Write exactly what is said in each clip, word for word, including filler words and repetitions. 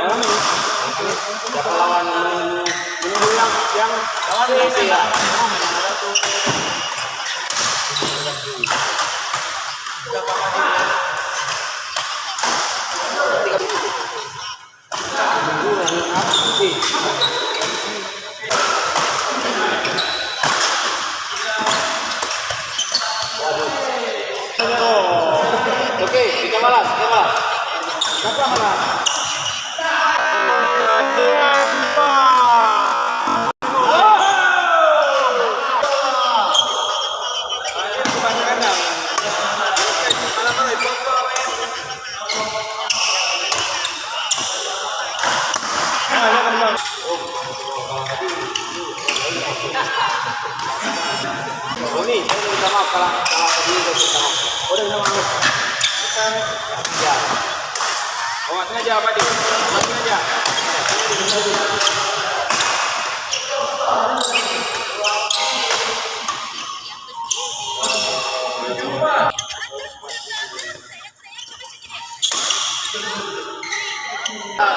Siapa lawan? Menunggu yang, yang lawan yang ya. Oke, kita balas, kita balas. Siapa balas? Umi, saya minta maaf kalau, kalau tadi saya minta maaf. Udah minta maaf. Ya. Awak sengaja apa dia? Awak sengaja.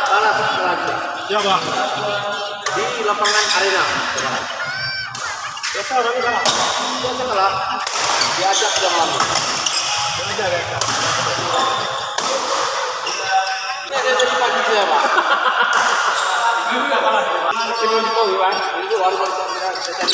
Balas lagi. Siapa? Di lapangan arena. Biasa orang kalah. Biasa kalah. Diajak sudah lama. Diajak ya. Ini ada dari pagi saya, Pak. Ini juga kalah. Ini juga baru, baru saya cari.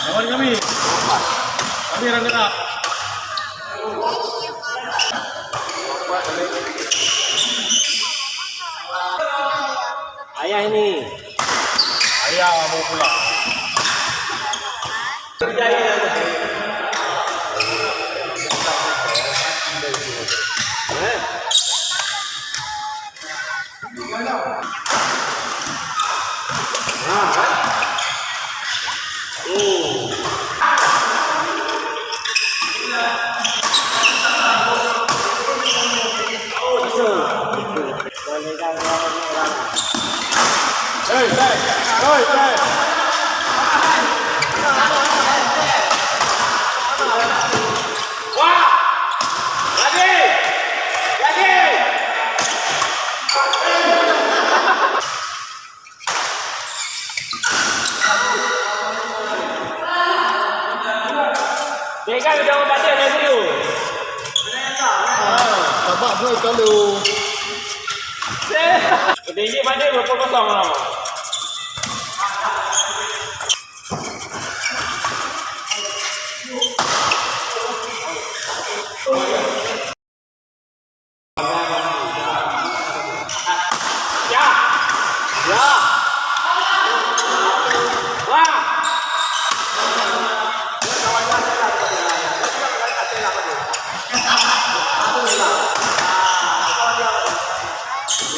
Lawan kami. Kami runner up. Ayah ini. Ayah mau pulang. Dek kan udah mau baca dah dulu. Ah, sabar dulu kalau. Tinggi pada dua puluh kosong lah. Ya. Ya. Wah.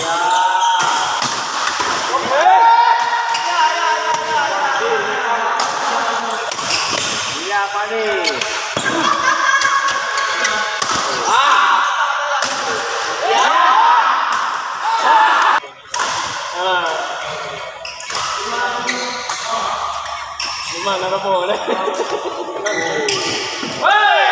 Ya. Oke. Ya, ya, ya, ya, ya. Iya, Pak Nih. Ah. Ya. Ah. Gimana, Pak Nih? Hei!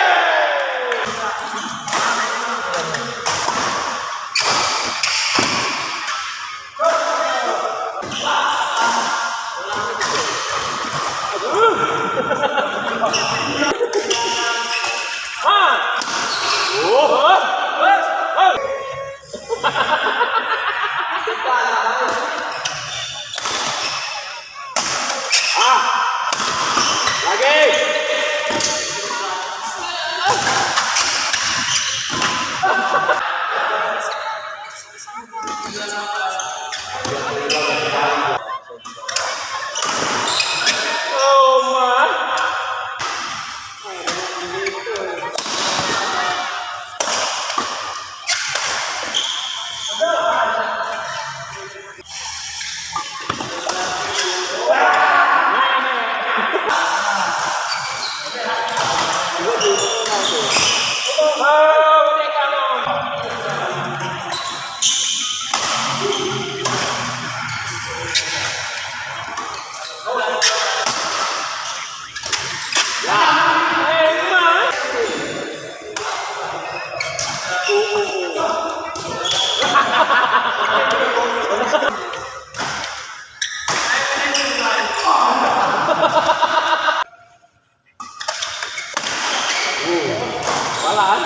Palan.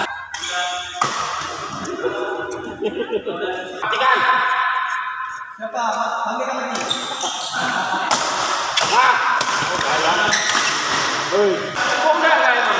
Matikan. Siapa? Panggil lagi. Wah. Hei. Kok enggak, enggak emang?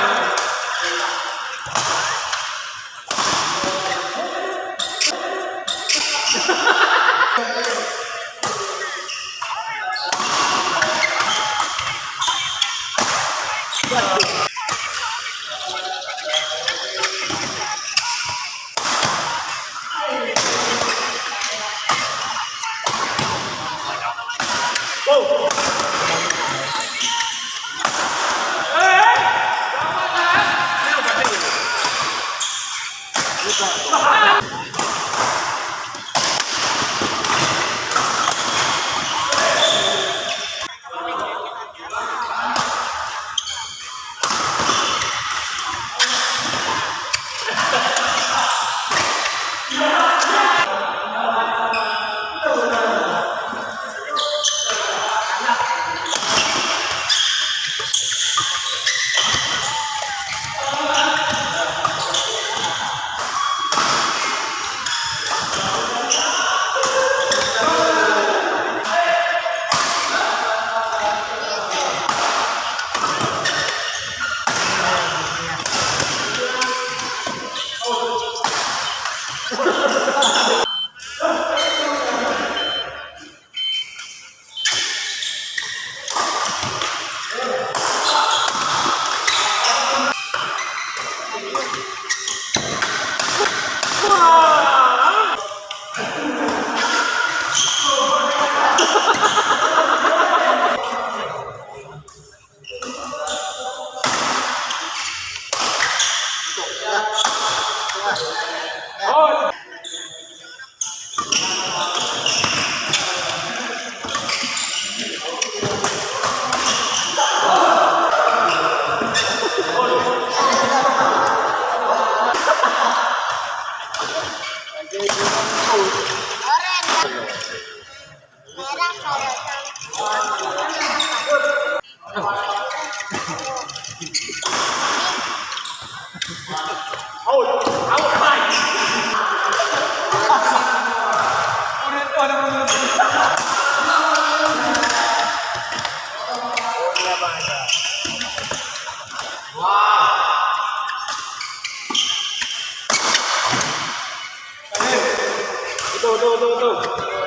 Betul, betul, betul, betul.